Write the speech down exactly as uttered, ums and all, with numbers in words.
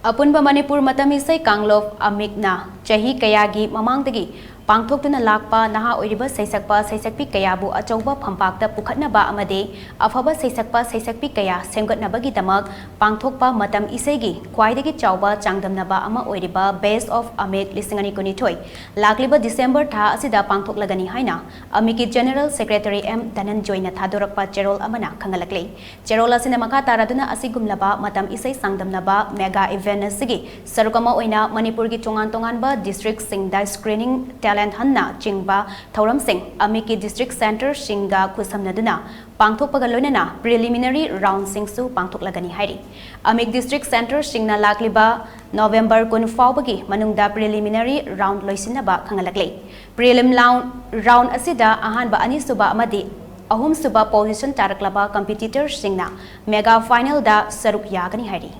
ꯑꯄꯨꯟꯕ ꯃꯅꯤꯄꯨꯔ ꯃꯇꯝ ꯏꯁꯩ ꯀꯥꯡꯂꯨꯞ ꯑꯃꯤꯛꯅ ꯆꯍꯤ ꯀꯌꯥꯒꯤ ꯃꯃꯥꯡꯗꯒꯤ ꯄꯥꯡꯊꯣꯛꯇꯨꯅ ꯂꯥꯛꯄ ꯅꯍꯥ ꯑꯣꯏꯔꯤꯕ ꯁꯩꯁꯛꯄ ꯁꯩꯁꯛꯄꯤ ꯀꯌꯥꯕꯨ ꯑꯆꯧꯕ ꯐꯝꯄꯥꯛꯇ ꯄꯨꯈꯠꯅꯕ ꯑꯃꯗꯤ ꯑꯐꯕ ꯁꯩꯁꯛꯄ ꯁꯩꯁꯛꯄꯤ ꯀꯌꯥ ꯁꯦꯝꯒꯠꯅꯕꯒꯤꯗꯃꯛ ꯄꯥꯡꯊꯣꯛꯄ ꯃꯇꯝ ꯏꯁꯩꯒꯤ ꯈ꯭ꯋꯥꯏꯗꯒꯤ ꯆꯥꯎꯕ ꯆꯥꯡꯗꯝꯅꯕ ꯑꯃ ꯑꯣꯏꯔꯤꯕ Best of ꯑꯃꯤꯛ ꯂꯤꯁꯤꯡ ꯑꯅꯤ ꯀꯨꯟꯅꯤꯊꯣꯏ ꯂꯥꯛꯂꯤꯕ ꯗꯤꯁꯦꯝꯕꯔ ꯊꯥ ꯑꯁꯤꯗ ꯄꯥꯡꯊꯣꯛꯂꯒꯅꯤ ꯍꯥꯏꯅ ꯑꯃꯤꯛꯀꯤ General Secretary ꯑꯦꯝ ꯙꯅꯟꯖꯣꯏꯅ ꯊꯥꯗꯣꯔꯛꯄ ꯆꯦꯔꯣꯜ ꯑꯃꯅ ꯈꯪꯍꯜꯂꯛꯂꯤ꯫ ꯆꯦꯔꯣꯜ ꯑꯁꯤꯅ ꯃꯈꯥ ꯇꯥꯔꯗꯨꯅ ꯑꯁꯤꯒꯨꯝꯂꯕ ꯃꯇꯝ ꯏꯁꯩ ꯁꯥꯡꯗꯝꯅꯕ mega event ꯑꯁꯤꯒꯤ ꯁꯔꯨꯛ ꯑꯃ ꯑꯣꯏꯅ ꯃꯅꯤꯄꯨꯔꯒꯤ ꯇꯣꯉꯥꯟ ꯇꯣꯉꯥꯟꯕ districtꯁꯤꯡꯗ screening, talent huntꯅ ꯆꯤꯡꯕ ꯊꯧꯔꯝꯁꯤꯡ ꯑꯃꯤꯛꯀꯤ district centreꯁꯤꯡꯒ ꯈꯨꯠꯁꯝꯅꯗꯨꯅ ꯄꯥꯡꯊꯣꯛꯄꯒ ꯂꯣꯏꯅꯅ preliminary roundꯁꯤꯡꯁꯨ ꯄꯥꯡꯊꯣꯛꯂꯒꯅꯤ ꯍꯥꯏꯔꯤ꯫ ꯑꯃꯤꯛ district centreꯁꯤꯡꯅ ꯂꯥꯛꯂꯤꯕ ꯅꯣꯚꯦꯝꯕꯔ ꯀꯨꯟ ꯐꯥꯎꯕꯒꯤ ꯃꯅꯨꯡꯗ preliminary round ꯂꯣꯏꯁꯤꯟꯅꯕ ꯈꯪꯍꯜꯂꯛꯂꯤ꯫ Prelim round, round ꯑꯁꯤꯗ ꯑꯍꯥꯟꯕ, ꯑꯅꯤꯁꯨꯕ ꯑꯃꯗꯤ ꯑꯍꯨꯝꯁꯨꯕ position ꯇꯥꯔꯛꯂꯕ competitorꯁꯤꯡꯅ mega finalꯗ ꯁꯔꯨꯛ ꯌꯥꯒꯅꯤ ꯍꯥꯏꯔꯤ꯫